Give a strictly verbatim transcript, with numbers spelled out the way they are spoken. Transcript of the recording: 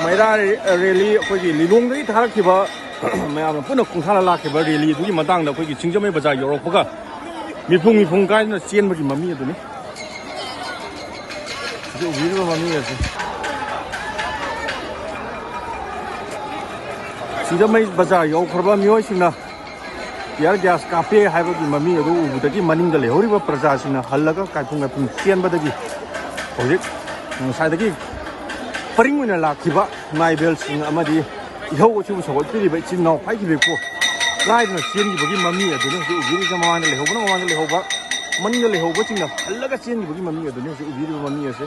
ꯃꯩꯔꯥ rally, ꯑꯩꯈꯣꯏꯒꯤ ꯂꯤꯂꯣꯡꯗꯒꯤ ꯊꯥꯔꯛꯈꯤꯕ ꯃꯌꯥꯝꯅ ꯄꯨꯟꯅ ꯈꯣꯡꯊꯥꯔ ꯂꯥꯛꯈꯤꯕ ꯔꯦꯂꯤ ꯑꯗꯨꯒꯤ ꯃꯇꯥꯡꯗ ꯑꯩꯈꯣꯏꯒꯤ ꯁꯤꯡꯖꯃꯩ ꯕꯖꯥꯔ ꯌꯧꯔꯛꯄꯒ ꯃꯤꯐꯨꯡ ꯃꯤꯐꯨꯡ ꯀꯥꯏꯗꯨꯅ ꯆꯦꯟꯕꯒꯤ ꯃꯃꯤ ꯑꯗꯨꯅꯤ꯫ ꯍꯧꯖꯤꯛ ꯎꯕꯤꯔꯤꯕ ꯃꯃꯤ ꯑꯁꯤ ꯁꯤꯡꯖꯃꯩ ꯕꯖꯥꯔ ꯌꯧꯈ꯭ꯔꯕ ꯃꯤꯑꯣꯏꯁꯤꯡꯅ tear gas ꯀꯥꯞꯄꯦ ꯍꯥꯏꯕꯒꯤ ꯃꯃꯤ ꯑꯗꯨ ꯎꯕꯗꯒꯤ ꯃꯅꯤꯡꯗ ꯂꯩꯍꯧꯔꯤꯕ ꯄ꯭ꯔꯖꯥꯁꯤꯡꯅ ꯍꯜꯂꯒ ꯀꯥꯏꯐꯨꯡ ꯀꯥꯏꯐꯨꯡ ꯆꯦꯟꯕꯗꯒꯤ ꯍꯧꯖꯤꯛ ꯉꯁꯥꯏꯗꯒꯤ ꯄꯔꯤꯡ ꯑꯣꯏꯅ ꯂꯥꯛꯈꯤꯕ ꯅꯥꯏꯕꯦꯜꯁꯤꯡ ꯑꯃꯗꯤ ꯏꯍꯧ ꯑꯁꯤꯕꯨ ꯁꯧꯒꯠꯄꯤꯔꯤꯕ ꯏꯆꯤꯟ ꯏꯅꯥꯎ ꯐꯥꯏꯈꯤꯕ ꯏꯄꯨ ꯀꯥꯏꯗꯨꯅ ꯆꯦꯟꯈꯤꯕꯒꯤ ꯃꯃꯤ ꯑꯗꯨꯅꯤ ꯍꯧꯖꯤꯛ ꯎꯕꯤꯔꯤꯁꯦ꯫ ꯃꯃꯥꯡꯗ ꯂꯩꯍꯧꯕꯅ ꯃꯃꯥꯡꯗ ꯂꯩꯍꯧꯕ, ꯃꯅꯤꯡꯗ ꯂꯩꯍꯧꯕꯁꯤꯡꯅ ꯍꯜꯂꯒ ꯆꯦꯟꯈꯤꯕꯒꯤ ꯃꯃꯤ ꯑꯗꯨꯅꯤ ꯍꯧꯖꯤꯛ ꯎꯕꯤꯔꯤꯕ ꯃꯃꯤ ꯑꯁꯦ꯫